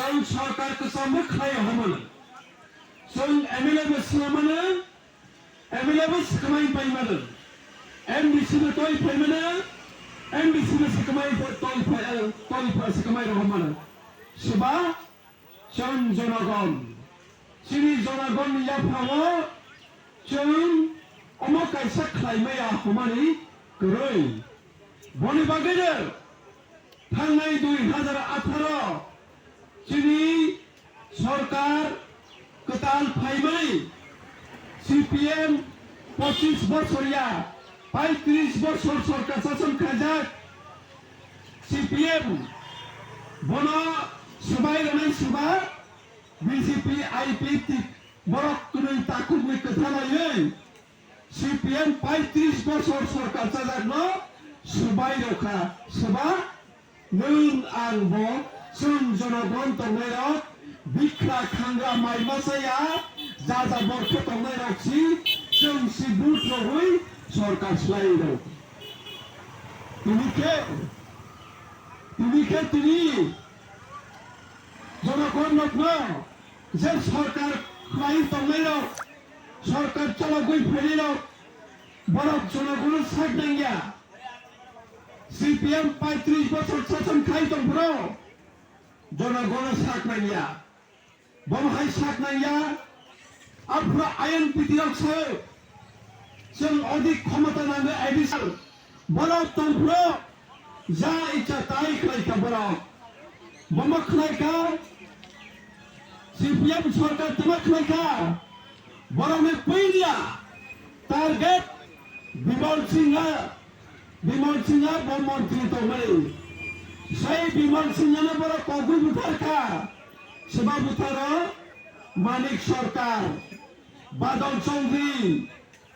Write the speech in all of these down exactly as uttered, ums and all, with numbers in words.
Chwng sorkar kwchangbo khlai homano. Chwng M L A bo swlamano, M L A bo swkmai paimano. M D C bo toi phaimano, M D C bo swkmai toi phai, toi phai swkmai rohormano. Swba chwng jonogon. Chini jonogon ni yaphao chwng omo kaisa khlai maya homani kwrwi. Boni bagwino thangnai dui hazar atharo chini sorkar kwtal phaimani C P M pochis bosor ya, paitris bosor sorkar sason khaijak C P M bono swbai rwnai swba B J P I P tik borok kwnwi takhukni kwtha laiwi C P M paitris bosor sorkar chajakno swbai rwkha, swba nwng ang bo chwng jonogon tongnairok bikra khangra mai machaya ja ja borkhe tongnairok si chwng si vote rogwi sorkar swlai rw. Tini khe, tini khe tini jonogon rokno je sorkar khlai tongnairok, sorkar chologwi phainairok, borok jonogono sak nangya. C P M paitris bosor sason khai tong phuru jonogono sak nangya. Bomo hai sak nangya. Aphuru I N P T rok sao, chwng odik khomota nango additional. Borok tongphuru ja icha tai khlaikha borok. Bomo khlaikha, C P M sorkar tama khlaikha. Borokni puila target Bimal Singha, Bimal Singha bo montri tongmani. Sai Bimal Singhano borok kogwi butharkha. Swba butharo Manik Sarkar, Badal Chaudhary,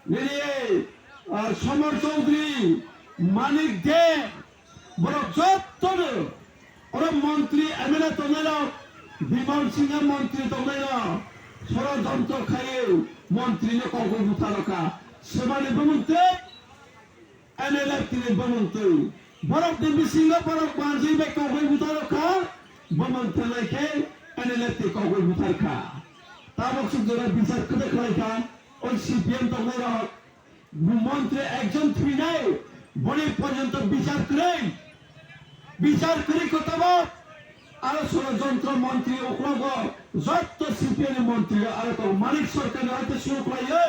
Nini, ah, Somar Chaudhary, Manik Deb, borok jotono oro montri M L A tongnairok, Bimal Singha montri tongnairok, sorojontro khaiwi montrino kogwi butharokha. Swmani bumung tei N L F T ni bumung twi. Borok ni bisingo borok manjwi bai kogwi butharokha, bumung twnai khe N L F T kogwi butharkha. Tabuk suk jora bichar kwdwk khlaikha. O C P M tongnairok, montri ekjon thwinai, boni porjonto bichar kwrwi, bichar kwrwi kotobo, aro sorojontro montri uklogo, jotto C P M ni montri aro tongo, Manik Sarkar ni haite suru khlaiwi.